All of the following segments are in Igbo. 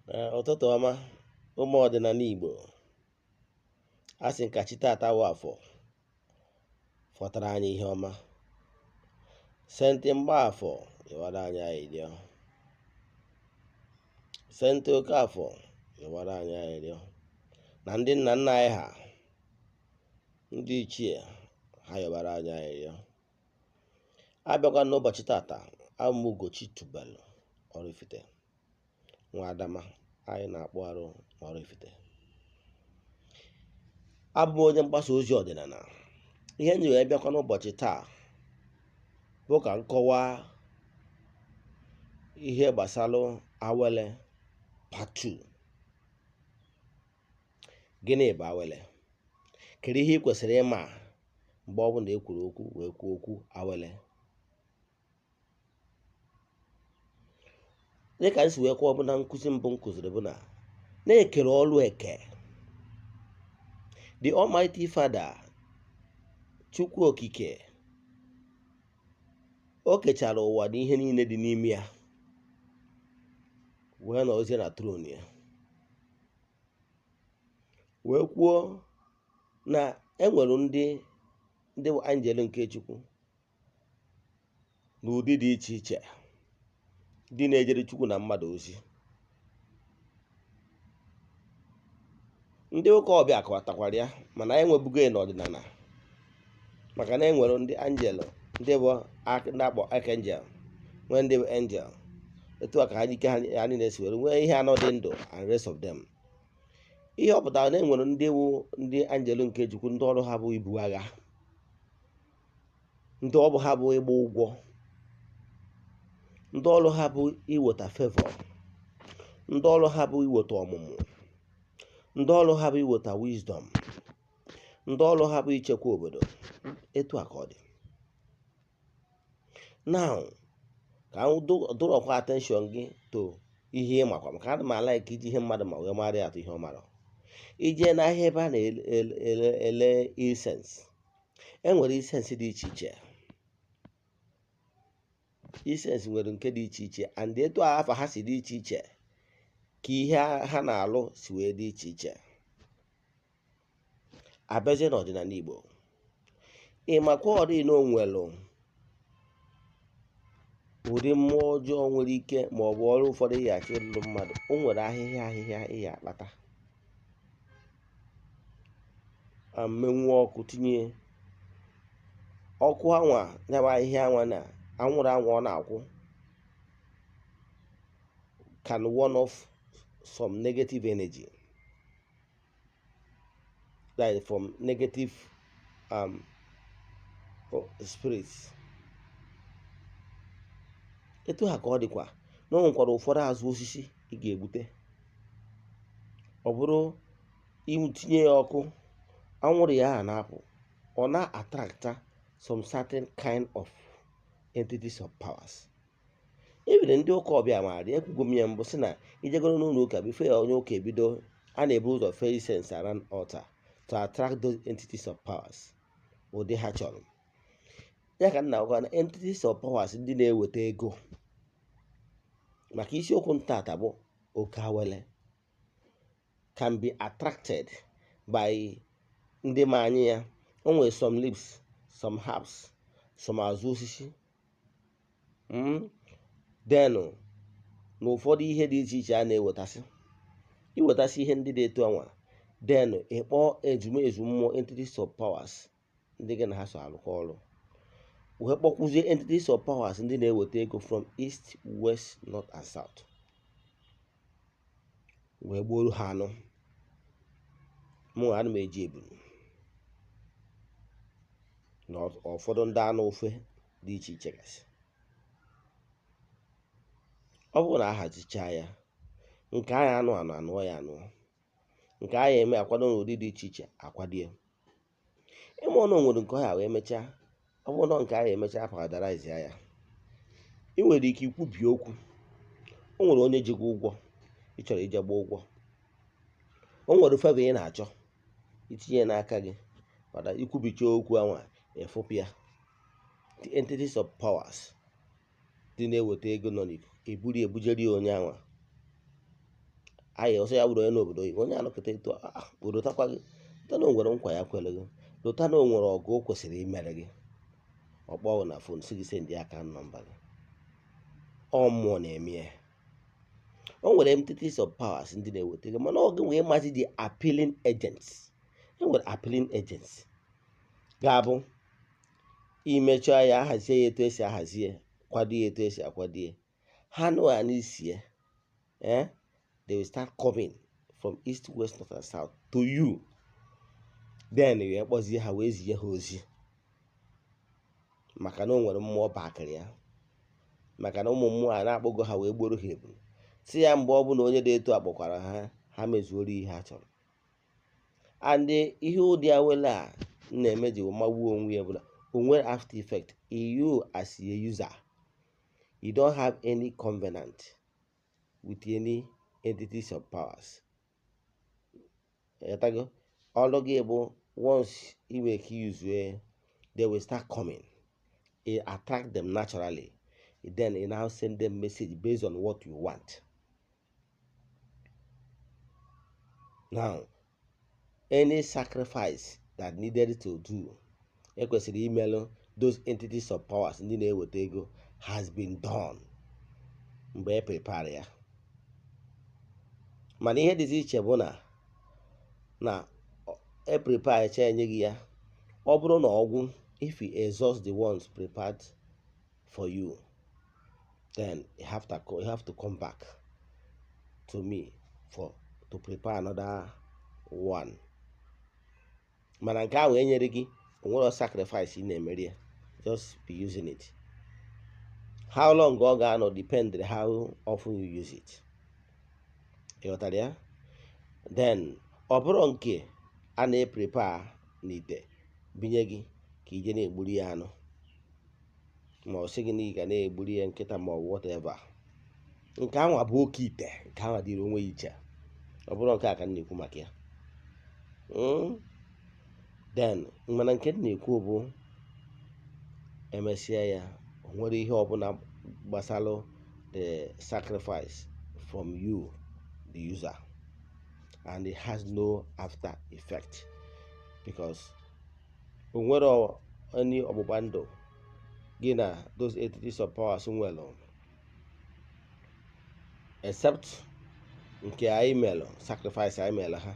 Ụtụtụ ọma, ụmụ ọdịnala Igbo. A sị nka chi tata wụ afọ fọtara anyị ihe ọma. Senti Mgbaafọ yọwara anyị ayịrịọ. Senti Okafọ yọwara anyị ayịrịọ. Na ndị nna nna anyị ha, ndị ichie ha yọwara anyị ayịrịọ. Abịakwa n'ụbọchị tata, abụ m Ugochi Tubelu Oraifite, nwa Adama anyị na-akpụ arụ n'Oraifite. Abụ m onye mgbasa ozi ọdịnala. Ihe m ji wee bịakwa n'ụbọchị taa bụ ka m kọwaa ihe gbasara awele part 2. Gịnị bụ awele? Kedu ihe ị kwesịrị ịma mgbe ọ bụla e kwuru okwu wee kwuo okwu awele? Dịka m si wee kwuo bụ na nkụzi mbụ m kụziri bụ na na-ekere ọrụ eke. The Almighty Father, Chukwu Okike, o kechara ụwa na ihe niile dị n'ime ya wee nọzie na throne ya wee kwuo na e nwere ndị bụ angel nke Chukwu n'ụdị dị iche iche, ndị na-ejere Chukwu na mmadụ ozi. Ndị ụka ọbịa kọwatakwara ya, mana anyị enwebugo ya n'ọdịnala, maka na e nwere ndị angel, ndị bụ ndị akpọ archangel, nwee ndị bụ angel, etu a ka ha ike ha niile si were nwee ihe anọ dị ndụ and rest of them. Ihe ọ pụtara na e nwere ndị wụ ndị angel nke Chukwu, ndị ọrụ ha bụ ibu agha, ndị ọrụ ha bụ ịgba ụgwọ, ndị ọrụ ha bụ iweta favor, ndị ọrụ ha bụ iweta ọmụmụ, ndị ọrụ ha bụ iweta wisdom, ndị ọrụ ha bụ ichekwa obodo. Etu a ka ọ dị. Now, ka m dọrọkwa attention gị to ihe ị makwa, maka ana m a-like iji ihe mmadụ ma wee mara ya atụ ihe ọ mara. I jee n'ahịa ebe a na-ele incense, e nwere incense dị iche iche. Incense nwere nke dị iche iche, and etu a afa ha si dị iche iche ka ihe ha na-alụ si wee dị iche iche. Abịazie n'ọdịnala Igbo, ị makwa ọdị na o nwelụ ụdị mmụọ ọjọọ nwere ike ma ọ bụ ọrụ ụfọdụ ị ga-achọ ịlụ mmadụ, o nwere ahịhịa ị ga-akpata, menwuo ọkụ, tinye ọkụ anwa, ya bụ ahịhịa anwa na anwụrụ anwa ọ na-akwụ can warn off some negative energy, that is from negative spirits. Etu ha ka ọ dịkwa na o nwekwara ụfọdụ azụ osisi ị ga-egbute, ọ bụrụ itinye ya ọkụ, anwụrụ ya a na-apụ, ọ na-attracta some certain kind of entities of powers. Ebire ndị ụka ọbịa maara, ekwugo m ya mbụ sị na ijegoro n'ụlọ ụka, before ya onye ụka ebido, a na-ebu ụzọ fee incense around altar to attract those entities of powers ụdị ha chọrọ. Ya ka m na-agwa na entities of powers ndị na-eweta ego, maka isiokwu ntata bụ oke awele, can be attracted by ndị ma anyị ya. O nwere some leaves, some herbs, some azụ osisi, then na ụfọdụ ihe dị iche iche a na-ewetasị. Iwetasị ihe ndị dị etu anwa, then ịkpọ ezumezu mmụọ, entities of powers ndị gị na ha so arụkọ ọrụ, wee kpọkwuzie entities of powers ndị na-eweta ego from east, west, north and south, wee gbuoro ha anụ. Mụ ana m eji ebulu na ụfọdụ ndị anụ ofe dị iche iche gasị. Ọ bụrụ na ahazichaa ya, nke anyị anụ anụ anụọ ya anụọ, nke anyị eme akwado n'ụdị dị iche iche akwado ya. Ịma ọnụ nwere nke ọ ya wee mechaa, ọ bụrụ na nke anyị emechaa powderize ya, ị nwere ike ikwubi okwu. O nwere onye ji gị ụgwọ, ị chọrọ ije gba ụgwọ, o nwere favor ị na-achọ itinye n'aka gị, mana ikwubicha okwu anwa, efụpụ ya. The entities of powers dị na-eweta ego nọ n'ikuku eburu ebujeri ya onye anwa. Anyị ọsọ ya bụrụ onye n'obodo oyibo, onye anọkọta etu a rotakwa gị, lota na o nwere nkwa ya kwere gị, lota na o nwere ọgụ o kwesịrị imere gị. Ọ kpọọ na phone, si gị send account number gị. Ọ mmụọ na-eme ya. O nwere entities of powers ndị na-eweta gị, mana ọ gị nwee mazi the appealing agents. E nwere appealing agents ga-abụ imechaa ya, ahazie ya etu esi ahazie ya, kwado ya etu esi akwado ya, ha nụ ya n'isi ya, they will start coming from east, west, north and south to you. Then wee kpọzie ha, wee zie ha ozi, maka na o nwere mmụọ bakịrị ya, maka na ụmụ mmụọ a na-akpọgo ha wee gboro ha ebulu, si ya mgbe ọbụla onye dị etu a kpọkwara ha, ha mezuoro ihe ha chọrọ. And ihe ụdị awele a na-eme ji magbuo onwe ya bụ na o nwere after effect. You as a user, you don't have any covenant with any entities of powers. Ịghọtago? Ọrụ gị bụ once ị nwere ike use, they will start coming. It attract them naturally. Then you now send them message based on what you want. Now, any sacrifice that needed to do, ekwesịrị imelụ those entities of powers ndị na-eweta ego, has been done mgbe e prepare ya. Mana ihe dịzi iche bụ na e prepare cha, enye gị ya, ọ bụrụ na ọgwụ, if you exhaust the ones prepared for you, then you have to come back to me for to prepare another one. Mana nke ahụ enyere gị, o nwere sacrifice ị na-emeri ya, just be using it. How long ọ ga-anọ depend how often you use it. Ị ghọtara ya? Then ọ bụrụ nke a na-eprepare n'ite binye gị ka ije na-egburi ya anụ, ma ọ sị gị na ị ga na-egburi ya nkịta, ma ọ bụ whatever, nke anwa bụ oke ite, nke anwa dịrị onwe ya iche. Ọ bụrụ nke a ka m na-ekwu maka ya. Then mana nke m na-ekwu bụ emesịa ya, o nwere ihe ọbụla gbasalụ the sacrifice from you, the user, and it has no after effect because o nwere any ọgbụgba ndụ gị na those entities of powers nwere, except nke anyị melụ, sacrifice anyị melụ ha.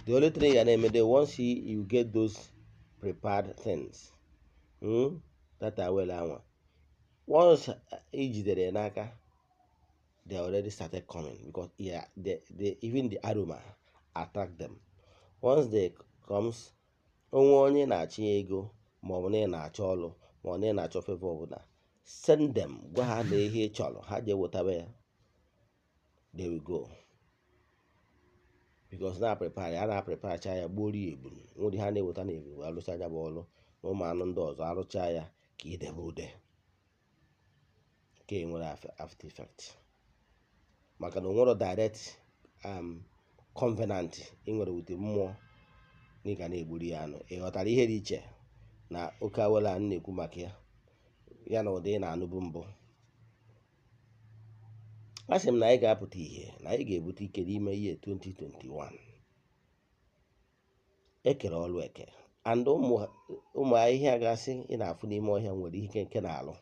The only thing ị ga na-eme de, once you get those prepared things, that awele anwa, once i jidere ya n'aka, they already started coming because, yeah, even the aroma attract them. Once they comes, onwe onye na-achị ego, ma ọ bụ na ị na-achọ ọrụ, ma ọ na ị na-achọ favor ọbụla, send them, gwa ha na ihe ị chọrọ, ha jee wetaba ya. They will go because na prepare ya, na prepare cha ya, gbuoro ya ebunu, nwere ha na-eweta na ebunu wee alụcha ya bụ ọrụ na ụmụ anụ ndị ọzọ, arụcha ya ka idebe ude nke nwere after effect, maka na o nwere direct covenant ị nwere with mmụọ na ị ga na-egburu ya anụ. Ị ghọtara ihe dị iche na oke awele a m na-ekwu maka ya, ya na ụdị ị na-anụbu mbụ? A sị m na anyị ga-apụta ìhè, na anyị ga-ebute ike n'ime ihe 2021. Ekere ọlụ eke, and ụmụ ahịhịa gasị ị na-afụ n'ime ọhịa nwere ihe nke na-alụ,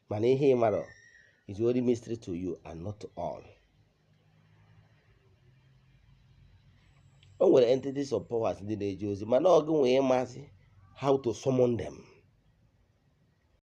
mana ihe ị marọ is only mystery to you and not to all. O nwere entities of powers ndị na-eje ozi, mana ọ gị nwee ịmazi how to summon them.